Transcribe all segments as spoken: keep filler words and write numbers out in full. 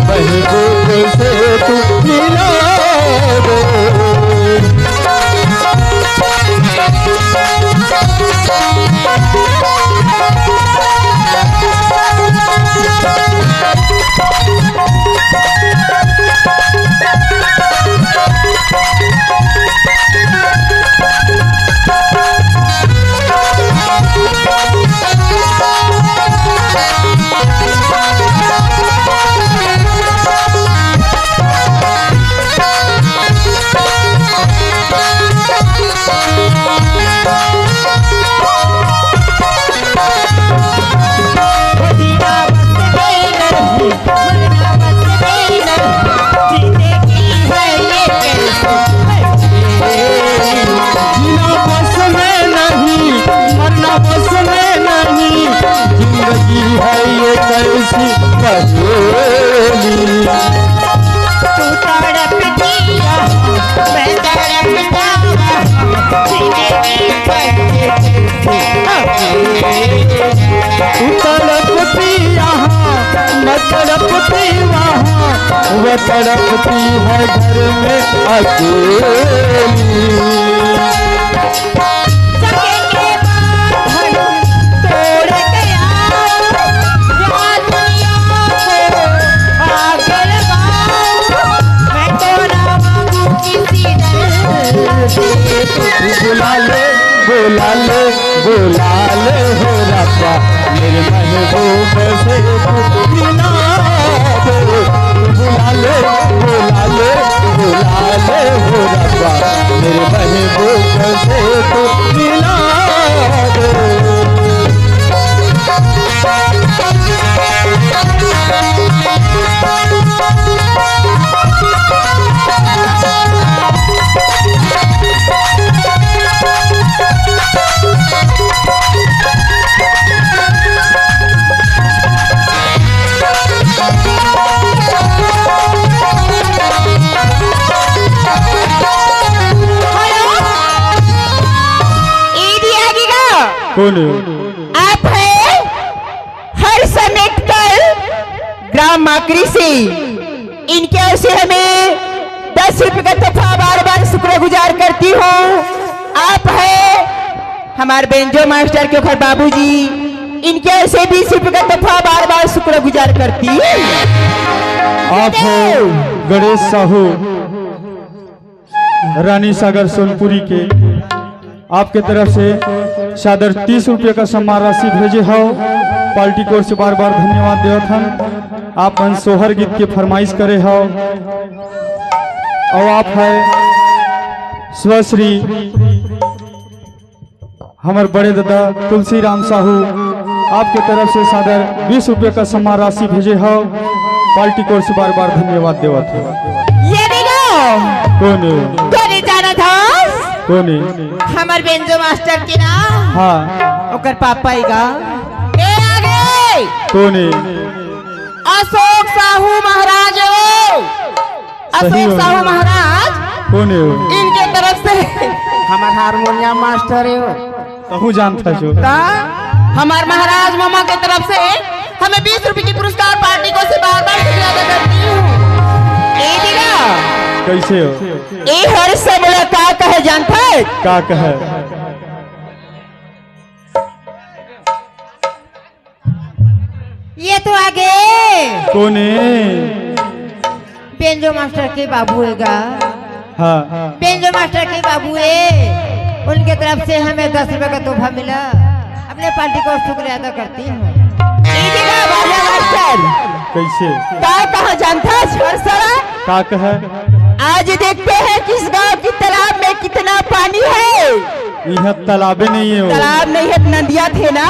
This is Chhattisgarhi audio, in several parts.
महबूब से तू मिला दे। जीना बस में नहीं, मरना बस में नहीं, जिंदगी है ये कैसी पहेली। तू तड़प दिया, मैं तड़प जाऊंगा, जीने की पहेली। तू तड़पती यहाँ, मैं तड़पती वहाँ, वो तड़पती है घर में अकेली। सके के बांधन तोड़ के आओ, या दुनिया को आग लगाओ। मैं तो ना मांगू किसी दर से। बुला ले, बुला ले, बुला ले हो रब्बा, मेरे महबूब से तू मिला दे। बुला ले, बुला ले, बुला ले हो रब्बा, मेरे महबूब से तू मिला दे। हेलो, ईडी आगे का? कौन है? आप है हर्ष अम्बेडकर, ग्राम माकरी से। इनके ओर से हमें दस रुपए का तोहफा बार बार शुक्रगुजार करती हूँ। आप है हमारे बेंजो मास्टर के ओखर बाबूजी, इनके ओर से बीस रुपए का तोहफा बार बार शुक्रगुजार करती हूँ। आप हो गणेश साहू, रानी सागर सोनपुरी के, आपके तरफ से सादर तीस रुपये का सम्मान राशि भेजे हो। पार्टी की ओर से बार बार धन्यवाद देवत हन। आप मन सोहर गीत के फरमाइश करे हो। और आप है स्वश्री हमर बड़े दादा तुलसीराम साहू, आपके तरफ से सादर बीस रुपये का सम्मान राशि भेजे हो। पार्टी की ओर से बार बार धन्यवाद देवत हो। ये देखो। कौन है? कौन है जाना था? कौन है? हमर बेंजो मास्टर के ना। हाँ। ओकर पापा ही गा। ए आगे। कौन है? अशोक साहू महाराज हो। सही अशोक हो। साहू महाराज। कौन है वो? इनके तरफ से हमार हारमोनियम मास्टर है वो। कहूँ जानता जो। ता हमार महाराज मामा के तरफ से हमें बीस रुपए की पुरस्कार पार्टी को से बार बार शुक्रिया अदा करती हूँ। ए दीदा। कैसे हो? ए हर समला का कहे जानता है? का कहे? ये तो आगे। कोने? बेंजो मास्टर के बाबू है गा। हाँ। बेंजो मास्टर के बाबू है, उनके तरफ से हमें दस रुपए का तोहफा मिला। अपने पार्टी को शुक्रिया अदा करती हूँ। ए दीदा, बाजा मास्टर। कैसे? का कहा जानता है, हर सारा? का कहा? आज देखते हैं कि इस गांव की तालाब में कितना पानी है। यहाँ तालाबे नहीं है वो। तालाब नहीं है, नदिया थे ना,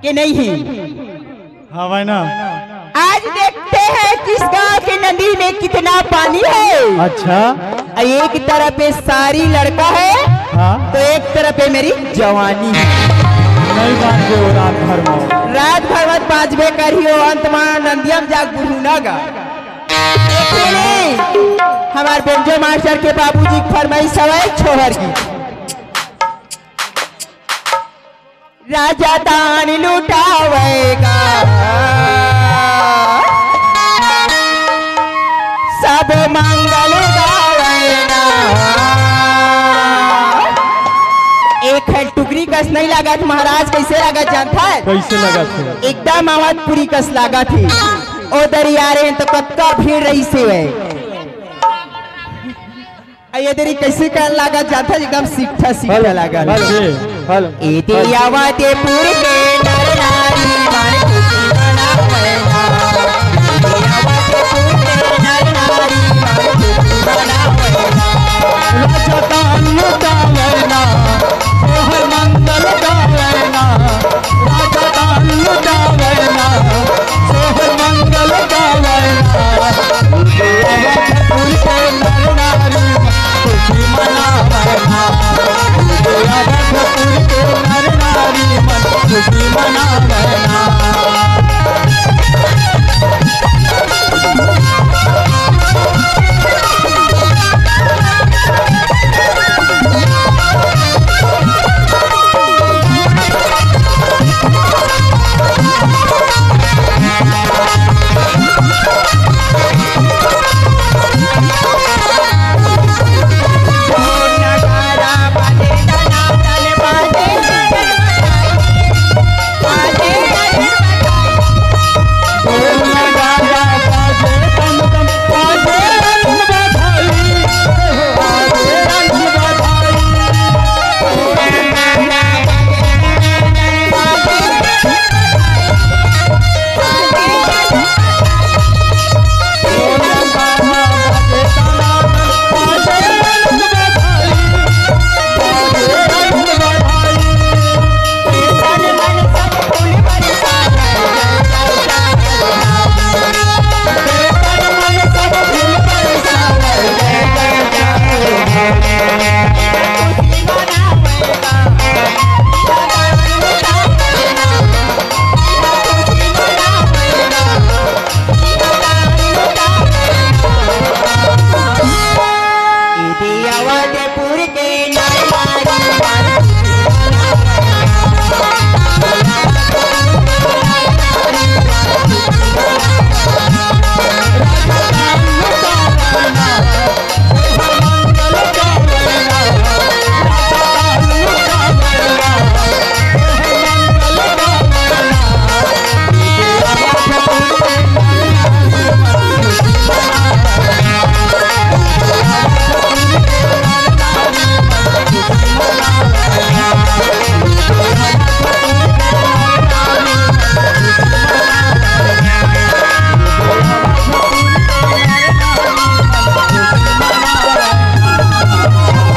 कि नहीं है? हाँ भाई ना। आज देखते हैं कि इस गांव के नदी में कितना पानी है। अच्छा। एक तरफ पे सारी लड़का है, हाँ। तो एक तरफ पे मेरी जवानी है। नहीं बांचबे वो रात भर में। रात भर मत बांचबे करियो, अंत में नदिया में जाके बुढ़ूना गा। एक मिनट, हमार बेंजो मास्टर के बाबूजी के फरमाइश हवै छोहर की। राजा दान लुटावेगा। लागत महाराज, कइसे लागत जानथस? कइसे लागत हे? एकदम अवधपुरी कस लागत हे। ओ दरी आ रहे हैं तो कतका भीड़ रहिसे हे। अउ ये दरी कइसे कर लागत जानथस? एकदम सिट्ठा सिट्ठा लागत। Hello, hello. ए दे अवधपुर के नर नारी मन खुशी मनावैना। ए दे अवधपुर के नर नारी मन खुशी मनावैना। राजधान लुटावैना। तोहर मंगल गावैना, राजधान लुटावैना, तोहर मंगल गावैना। अवधपुर के नर नारी मन खुशी मनावैना, अवधपुर के नर नारी मन खुशी मनावैना।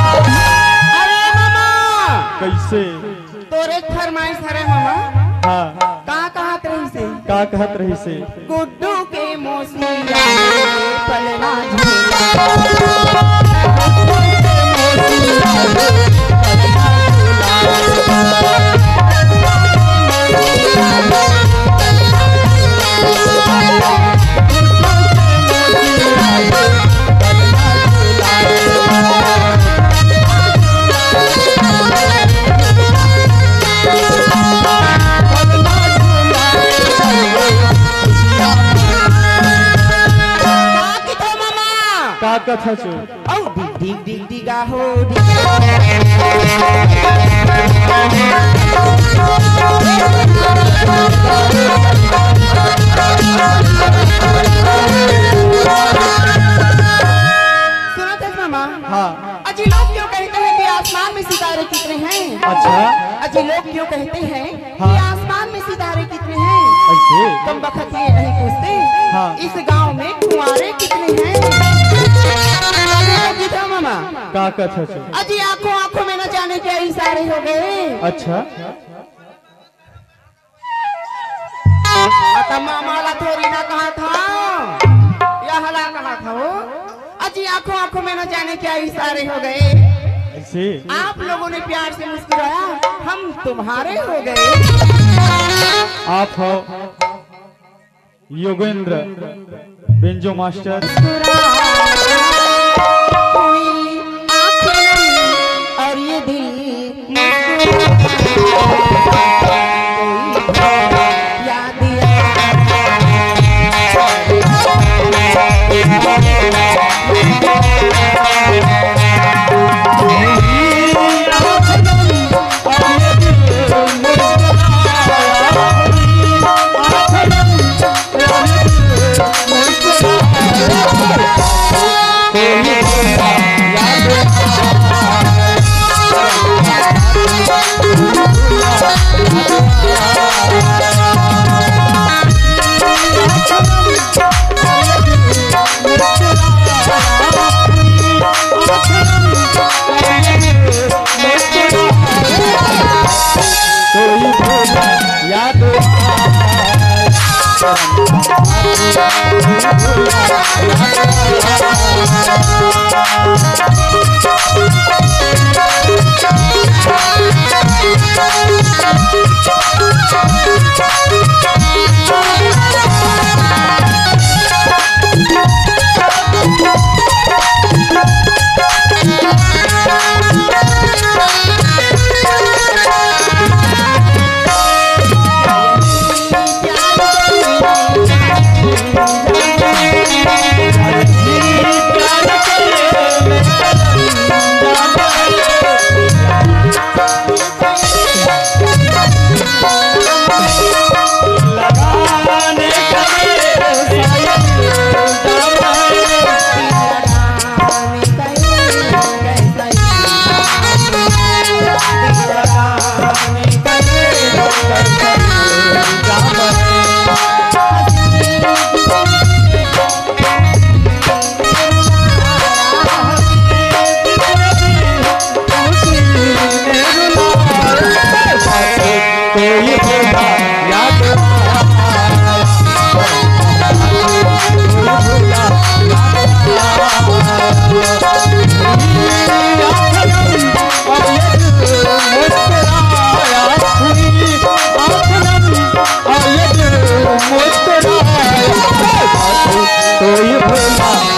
अरे मामा, कइसे? तोरे फरमाइश हरे मामा। हाँ। का कहत रहिसे? का कहत रहिसे? गुड्डू के मौसी आए, पलना झूला। का कथस ओ? अउ डिग डिग डिग डिगा हो, डिग। सुनत हस मामा? हाँ। अजी लोग क्यों कहते हैं कि आसमान में सितारे कितने हैं? अच्छा। अजी लोग क्यों कहते हैं हाँ। कि आसमान में सितारे कितने हैं? ऐसे? कम बखत ये नहीं पूछते हाँ। इस गांव में कुंवारे कितने हैं? अरे जी था मामा। का कथस ओ? अजी आंखों आंखों में न जाने क्या इशारे हो गए। अच्छा। अतमा माला थोड़ी ना कहा था, यह हला कहा था वो। अजी आंखों आंखों में न जाने क्या इशारे हो गए। ऐसे? आप लोगों ने प्यार से मुस्कुराया, हम तुम्हारे हो गए। आप हो योगेंद्र बेंजो मास्टर। कोई आंखें नहीं और ये दिल मुस्कुरा। कोई याद कोई भूला